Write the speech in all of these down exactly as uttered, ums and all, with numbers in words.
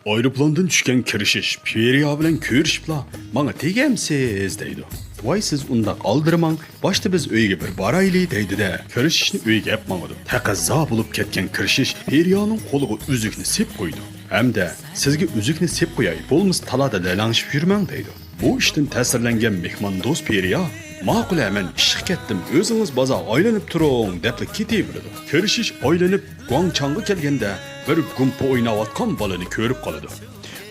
ئايروپىلاندىن چۈشكەن كىرىشىش پېرىيا بىلەن كۆرۈشۈپلا، ماڭا تېگەمسىز دەيدۇ. ۋاي سىز ئۇنداق ئالدىرىماڭ، باشتا بىز ئۆيگە بىر بارايلى دەيدۇ-دە، كىرىشىشنى ئۆيگە ئەپ ماڭىدۇ. تەقەززا بولۇپ كەتكەن كىرىشىش پېرىيانىڭ قولىغا ئۈزۈكنى سېپ قويىدۇ. ھەمدە سىزگە ئۈزۈكنى سېپ قوياي، بولمىسا تالادا لەلەڭشىپ يۈرمەڭ دەيدۇ. بۇ ئىشتىن تەسىرلەنگەن مېھماندوست پېرىيا، ماقۇل-ھە، مەن ئىشقا كەتتىم، ئۆزىڭىز بازار ئايلىنىپ تۇرۇڭ دەپلا كېتىۋېرىدۇ. كىرىشىش ئايلىنىپ گۇاڭچاڭغا كەلگەندە، بىر گۇمپا ئويناۋاتقان بالىنى كۆرۈپ قالىدۇ.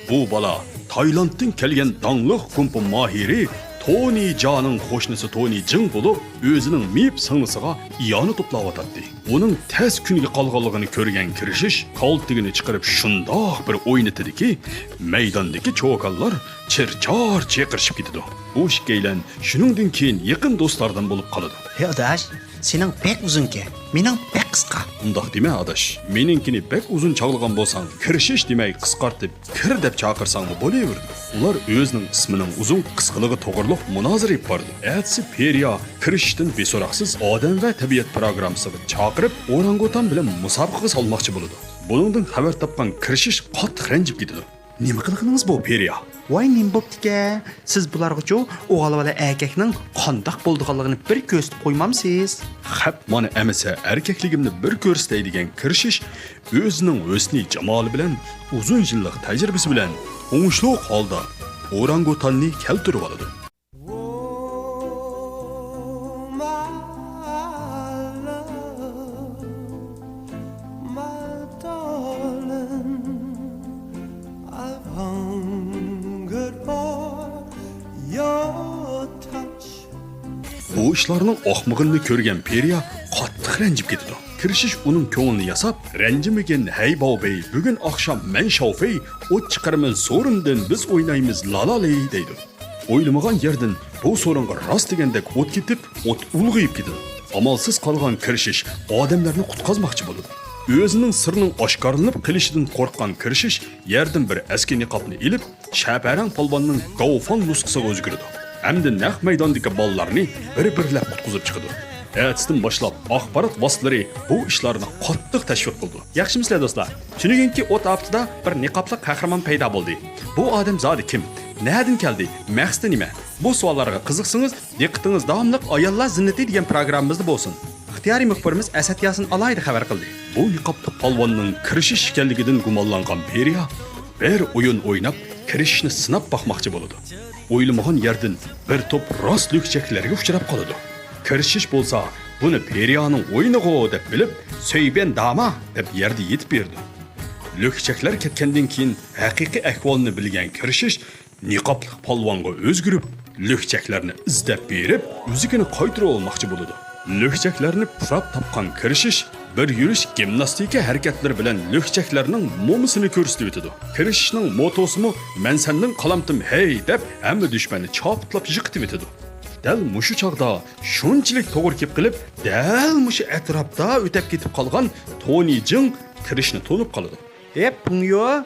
بۇ بالا تايلاندتىن كەلگەن داڭلىق گۇمپا ماھىرى تونى جانىڭ قوشنىسى تونى جىڭ بولۇپ، ئۆزىنىڭ مېيىپ سىڭلىسىغا ئىئانە توپلاۋاتاتتى. ئۇنىڭ تەس كۈنگە قالغانلىقىنى كۆرگەن كىرىشىش كالتىكىنى چىقىرىپ شۇنداق بىر ئوينىتىدىكى، مەيداندىكى چوكانلار چىرچار چېقىرىشىپ كېتىدۇ. بۇ ئىككىيلەن شۇنىڭدىن كېيىن يېقىن دوستلاردىن بولۇپ قالىدۇ. ھەي ئاداش، سېنىڭ بەك ئۇزۇنكەن، مېنىڭ بەك قىسقا. ئۇنداق دېمە ئاداش، مېنىڭكىنى بەك ئۇزۇن چاغلىغان بولساڭ، كىرىشىش دېمەي قىسقارتىپ كىر دەپ چاقىرساڭمۇ بولۇۋېرىدۇ. ئۇلار ئۆزىنىڭ ئىسمىنىڭ ئۇزۇن قىسقىلىقى توغرۇلۇق مۇنازىرە ئېلىپ بارىدۇ. ئەتىسى پېرىيا كىرىشىشتىن بىسوراقسىز ئادەم ۋە تەبىئەت پىروگراممىسىغا چاقىرىپ، ئورانگۇتان بىلەن مۇسابىقىگە سالماقچى بولىدۇ. بۇنىڭدىن خەۋەر تاپقان كىرىشىش قاتتىق رەنجىپ كېتىدۇ. نېمە قىلغىنىڭىز بۇ، پېرىيا؟ ۋاي، نېمە بوپتىكەن؟ سىز بۇلارغىچۇ، ئوغۇل بالا ئەركەكنىڭ قانداق بولىدىغانلىقىنى بىر كۆرسىتىپ قويمامسىز؟ خەپ، مانا ئەمىسە ئەركەكلىكىمنى بىر كۆرسىتەي دېگەن كىرىشىش ئۆزىنىڭ ھۆسنى جامالى بىلەن ئۇزۇن يىللىق تەجرىبىسى بىلەن ئوڭۇشلۇق ھالدا ئورانگۇتاننى كەلتۈرۈۋالىدۇ. بۇ ئىشلارنىڭ ئاقمىغىنىنى كۆرگەن پېرىيا قاتتىق رەنجىپ كېتىدۇ. كىرىشىش ئۇنىڭ كۆڭلىنى ياساپ، رەنجىمىگىن ھەي باۋبېي، بۈگۈن ئاخشام مەن شاۋفېي، ئوت چىقىرىمىز سورۇندىن، بىز ئوينايمىز لالالېي دەيدۇ. ئويلىمىغان يەردىن بۇ سورۇنغا راست دېگەندەك ئوت كېتىپ، ئوت ئۇلغىيىپ كېتىدۇ. ئامالسىز قالغان كىرىشىش ئادەملەرنى قۇتقازماقچى بولىدۇ. ئۆزىنىڭ سىرىنىڭ ئاشكارىلىنىپ قېلىشىدىن قورققان كىرىشىش يەردىن بىر ئەسكى نىقابنى ئېلىپ، شەپەرەڭ پالۋاننىڭ گاۋفاڭ نۇسخىسىغا ئۆزگىرىدۇ. ئەمدى نەق مەيداندىكى بالىلارنى بىر-بىرلەپ قۇتقۇزۇپ چىقىدۇ. ئەتىسىدىن باشلاپ ئاخبارات ۋاسىتىلىرى بۇ ئىشلارنى قاتتىق تەشۋىق قىلىدۇ. ياخشىمۇسىلەر دوستلار؟ تۈنۈگۈنكى ئوت ئاپىتىدا بىر نىقابلىق قەھرىمان پەيدا بولدى. بۇ ئادەم زادى كىم؟ نەدىن كەلدى؟ مەقسىتى نېمە؟ بۇ سوئاللارغا قىزىقسىڭىز، دىققىتىڭىز داۋاملىق ئاياللار زىننىتى دېگەن پروگراممىمىزدا بولسۇن. ئىختىيارىي مۇخبىرىمىز ئەسەت ياسىن ئالاھىدە خەۋەر قىلدى. بۇ نىقابلىق پالۋاننىڭ كىرىشىش ئىكەنلىكىدىن گۇمانلانغان پېرىيا بىر ئويۇن ئويناپ، كىرىشىشنى سىناپ باقماقچى بولىدۇ. ئويلىمىغان يەردىن بىر توپ راست لۈكچەكلەرگە ئۇچراپ قالىدۇ. كىرىشىش بولسا بۇنى پېرىيانىڭ ئويۇنىغۇ دەپ بىلىپ، سۆيبەن داما دەپ يەردە يېتىپ بېرىدۇ. لۈكچەكلەر كەتكەندىن كېيىن ھەقىقىي ئەھۋالنى بىلگەن كىرىشىش نىقابلىق پالۋانغا ئۆزگىرىپ، لۈكچەكلەرنى ئىزدەپ بېرىپ، ئۈزۈكىنى قايتۇرۇۋالماقچى بولىدۇ. لۈكچەكلەرنى پۇراپ تاپقان كىرىشىش بىر يۈرۈش گىمناستىكا ھەرىكەتلىرى بىلەن لۈكچەكلەرنىڭ مومىسىنى كۆرسىتىۋېتىدۇ. كىرىشىشنىڭ موتوسىمۇ «مەن سەندىن قالامتىم ھەي» دەپ، ھەممە دۈشمەننى چاپلىتىپ يىقىتىۋېتىدۇ. دەل مۇشۇ چاغدا شۇنچىلىك توغرا كېلىپ قېلىپ، دەل مۇشۇ ئەتراپتا ئۆتەپ كېتىپ قالغان تونى جىڭ كىرىشنى تونۇپ قالىدۇ. ئېي، پۇڭيو،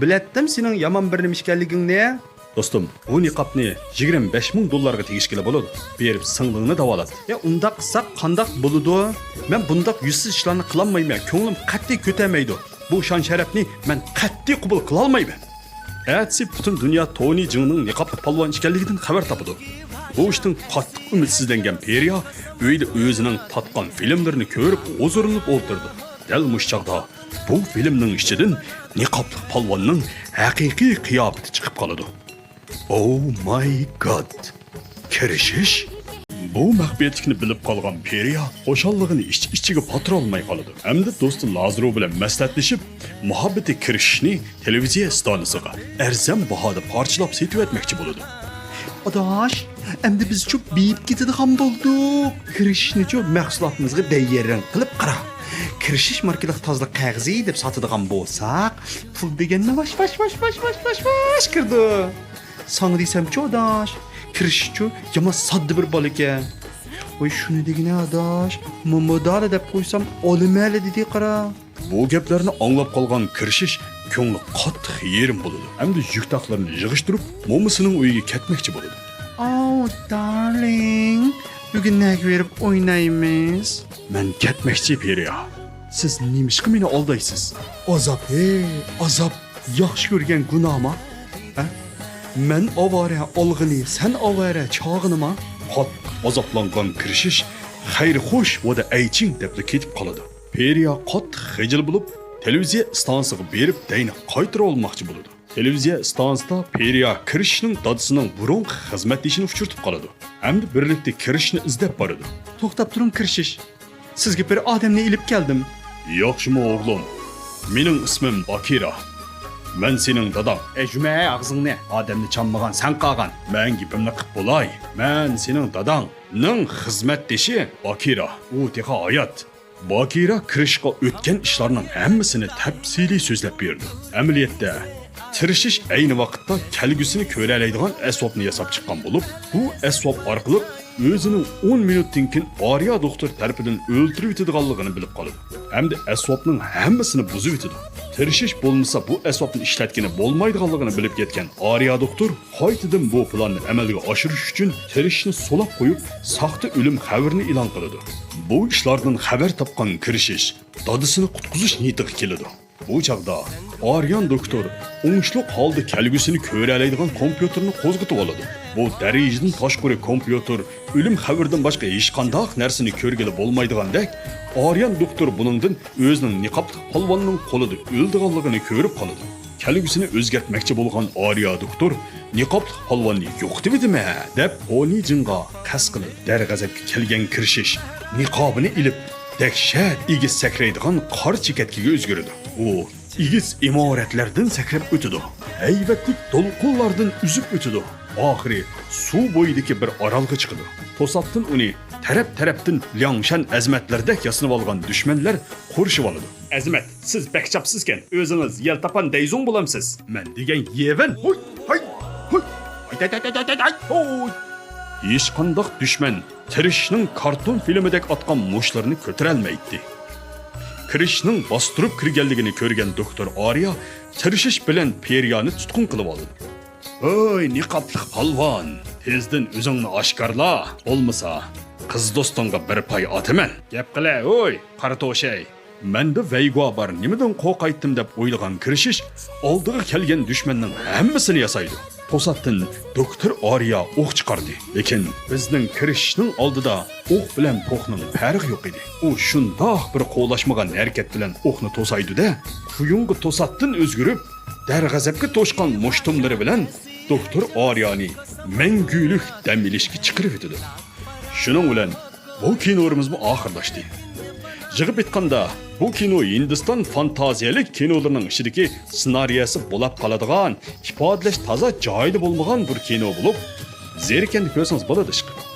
بىلەتتىم سېنىڭ يامان بىر نېمە ئىكەنلىكىڭنى. دوستۇم، بۇ نىقابنى يىگىرمە بەش مىڭ دوللارغا تېگىشكىلى بولىدۇ. بېرىپ سىڭلىڭنى داۋالات. يا، ئۇنداق قىلساق قانداق بولىدۇ؟ مەن بۇنداق يۈزسىز ئىشلارنى قىلالمايمەن، كۆڭلۈم قەتئىي كۆتەرمەيدۇ. بۇ شان-شەرەپنى مەن قەتئىي قوبۇل قىلالمايمەن. ئەتىسى پۈتۈن دۇنيا تونى جىڭنىڭ نىقابلىق پالۋان ئىكەنلىكىدىن خەۋەر تاپىدۇ. بۇ ئىشتىن قاتتىق ئۈمىدسىزلەنگەن پېرىيا ئۆيدە ئۆزىنىڭ تارتقان فىلىملىرىنى كۆرۈپ ھۇزۇرلىنىپ ئولتۇرىدۇ. دەل مۇشۇ چاغدا بۇ فىلىمنىڭ ئىچىدىن نىقابلىق پالۋاننىڭ ھەقىقىي قىياپىتى چىقىپ قالىدۇ. Oh my God! كىرىشىش؟ بۇ مەخپىيەتلىكنى بىلىپ قالغان پېرىيا خۇشاللىقىنى ئىچ-ئىچىگە پاتۇرالماي قالىدۇ. ئەمدى دوستى لازىروۋ بىلەن مەسلىھەتلىشىپ، مۇھەببىتى كىرىشىشنى تېلېۋىزىيە ئىستانسىسىغا ئەرزان باھادا پارچىلاپ سېتىۋەتمەكچى بولىدۇ. ئاداش، ئەمدى بىزچۇ بېيىپ كېتىدىغان بولدۇق. كىرىشىشنىچۇ مەھسۇلاتىمىزغا بەيرەڭ قىلىپ قارا. كىرىشىش ماركىلىق تازىلىق قەغىزى دەپ ساتىدىغان بولساق، پۇل دېگەننى ۋاش، ۋاش، ۋاش كىرىدۇ. ساڭا دېسەمچۇ ئاداش، كىرىشىشچۇ يامان ساددا بىر بالىكەن. ۋاي شۇنى دېگىنە ئاداش، مومودالا دەپ قويسام ئالىمەنلا دېدى قارا. بۇ گەپلەرنى ئاڭلاپ قالغان كىرىشىش كۆڭلى قاتتىق يېرىم بولىدۇ. ئەمدى يۈك-تاقلىرىنى يىغىشتۇرۇپ، مومىسىنىڭ ئۆيىگە كەتمەكچى بولىدۇ. ئاۋۇ، دارلىڭ، بۈگۈن نەگە بېرىپ ئوينايمىز؟ مەن كەتمەكچى، پېرىيا. سىز نېمىشقا مېنى ئالدايسىز؟ ئازاب، ھەي، ئازاب. ياخشى كۆرگەن گۇناما؟ ھە؟ مەن ئاۋارە ئالغىنى، سەن ئاۋارە چاغىنىما؟ قاتتىق ئازابلانغان كىرىشىش، خەير خوش ۋە دە ئەيچىڭ دەپلا كېتىپ قالىدۇ. پېرىيا قاتتىق خىجىل بولۇپ، تېلېۋىزىيە ئىستانسىسىغا بېرىپ، دەينى قايتۇرۇۋالماقچى بولىدۇ. تېلېۋىزىيە ئىستانسىسىدا پېرىيا كىرىشىشنىڭ دادىسىنىڭ بۇرۇنقى خىزمەتدىشىنى ئۇچرىتىپ قالىدۇ ھەمدە بىرلىكتە كىرىشىشنى ئىزدەپ بارىدۇ. توختاپ تۇرۇڭ، كىرىشىش. سىزگە بىر ئادەمنى ئېلىپ كەلدىم. ياخشىمۇ، ئوغلۇم؟ مېنىڭ ئىسمىم باكىرا. مەن سېنىڭ داداڭ. ئەي، جۈمە ئاغزىڭنى، ئادەمنى چانمىغان سەن قالغان. مەن گېپىمنى قىپ بولاي. مەن سېنىڭ داداڭنىڭ خىزمەتدىشى باكىرا. ئۇ تېخى ھايات. باكىرا كىرىشقا ئۆتكەن ئىشلارنىڭ ھەممىسىنى تەپسىلىي سۆزلەپ بېرىدۇ. ئەمەلىيەتتە، تىرىشىش ئەينى ۋاقىتتا كەلگۈسىنى كۆرەلەيدىغان ئەسۋابنى ياساپ چىققان بولۇپ، بۇ ئەسۋاب ئارقىلىق ئۆزىنىڭ ئون مىنۇتتىن كېيىن ئارىيا دوختۇر تەرىپىدىن ئۆلتۈرۈۋېتىدىغانلىقىنى بىلىپ قالىدۇ ھەمدە ئەسۋابنىڭ ھەممىسىنى بۇزۇۋېتىدۇ. تىرىشىش بولمىسا، بۇ ئەسۋابنى ئىشلەتكىلى بولمايدىغانلىقىنى بىلىپ يەتكەن ئارىيا دوختۇر قايتىدىن بۇ پىلاننى ئەمەلگە ئاشۇرۇش ئۈچۈن تىرىشىشنى سولاپ قويۇپ، ساختا ئۆلۈم خەۋىرىنى ئېلان قىلىدۇ. بۇ ئىشلاردىن خەۋەر تاپقان كىرىشىش دادىسىنى قۇتقۇزۇش نىيىتىگە كېلىدۇ. بۇ چاغدا ئارىيان دوكتور ئوڭۇشلۇق ھالدا كەلگۈسىنى كۆرەلەيدىغان كومپيۇتېرنى قوزغىتىۋالىدۇ. بۇ دەرىجىدىن تاشقىرى كومپيۇتېر ئۆلۈم خەۋىرىدىن باشقا ھېچقانداق نەرسىنى كۆرگىلى بولمايدىغاندەك، ئارىيان دوكتور بۇنىڭدىن ئۆزىنىڭ نىقابلىق پالۋاننىڭ قولىدا ئۆلىدىغانلىقىنى كۆرۈپ قالىدۇ. كەلگۈسىنى ئۆزگەرتمەكچى بولغان ئارىيا دوكتور نىقابلىق پالۋاننى يوقىتىۋىدىمە دەپ، ھونى جىنغا قەست قىلىپ، دەرغەزەپكە كەلگەن كىرىشىش نىقابىنى ئېلىپ، دەھشەت ئېگىز سەكرەيدىغان قارا چېكەتكىگە ئۆزگىرىدۇ. ئۇ ئېگىز ئىمارەتلەردىن سەكرەپ ئۆتىدۇ. ھەيۋەتلىك دولقۇنلاردىن ئۈزۈپ ئۆتىدۇ. ئاخىرى سۇ بويىدىكى بىر ئارالغا چىقىدۇ. توساتتىن ئۇنى تەرەپ-تەرەپتىن لياڭشەن ئەزىمەتلىرىدەك ياسىنىۋالغان دۈشمەنلەر قورشىۋالىدۇ. ئەزىمەت، سىز بەك چاپسىزكەن. ئۆزىڭىز يەلتاپان دەيزۇڭ بولامسىز؟ مەن دېگەن يېۋەن. ھوي، ھاي، ھوي. ھاي، ھاي، ھاي، ھوي. ھېچقانداق دۈشمەن تىرىشىشنىڭ كارتون فىلىمىدەك ئاتقان مۇشتلىرىنى كۆتۈرەلمەيتتى. كىرىشىشنىڭ باستۇرۇپ كىرگەنلىكىنى كۆرگەن دوكتور ئارىيا تىرىشىش بىلەن پېرىيانى تۇتقۇن قىلىۋالىدۇ. ھۆي، نىقابلىق پالۋان! تېزدىن ئۆزۈڭنى ئاشكارىلا، بولمىسا قىز دوستۇڭغا بىر پاي ئاتىمەن. گەپ قىلە، ھۆي، قارا توشاي! مەندە ۋەيگۇا بار، نېمىدىن قورقايتتىم دەپ ئويلىغان كىرىشىش ئالدىغا كەلگەن دۈشمەننىڭ ھەممىسىنى ياسايدۇ. توساتتىن دوكتور ئارىيا ئوق چىقاردى. لېكىن بىزنىڭ كىرىشىشنىڭ ئالدىدا ئوق بىلەن پوقنىڭ پەرقى يوق ئىدى. ئۇ شۇنداق بىر قولاشمىغان ھەرىكەت بىلەن ئوقنى توسايدۇ-دە، قۇيۇنغا توساتتىن ئۆزگىرىپ، دەرغەزەپكە توشقان مۇشتۇملىرى بىلەن دوكتور ئارىيانى مەڭگۈلۈك دەم ئېلىشكە چىقىرىۋېتىدۇ. شۇنىڭ بىلەن بۇ كىنولىرىمىزمۇ ئاخىرلاشتى. يىغىپ ئېيتقاندا، بۇ كىنو ھىندىستان فانتازىيەلىك كىنولىرىنىڭ ئىچىدىكى سېنارىيەسى بولاپ قالىدىغان، ئىپادىلەش تازا جايىدا بولمىغان بىر كىنو بولۇپ، زېرىككەندە كۆرسىڭىز بولىدۇ ئىشقىلىپ.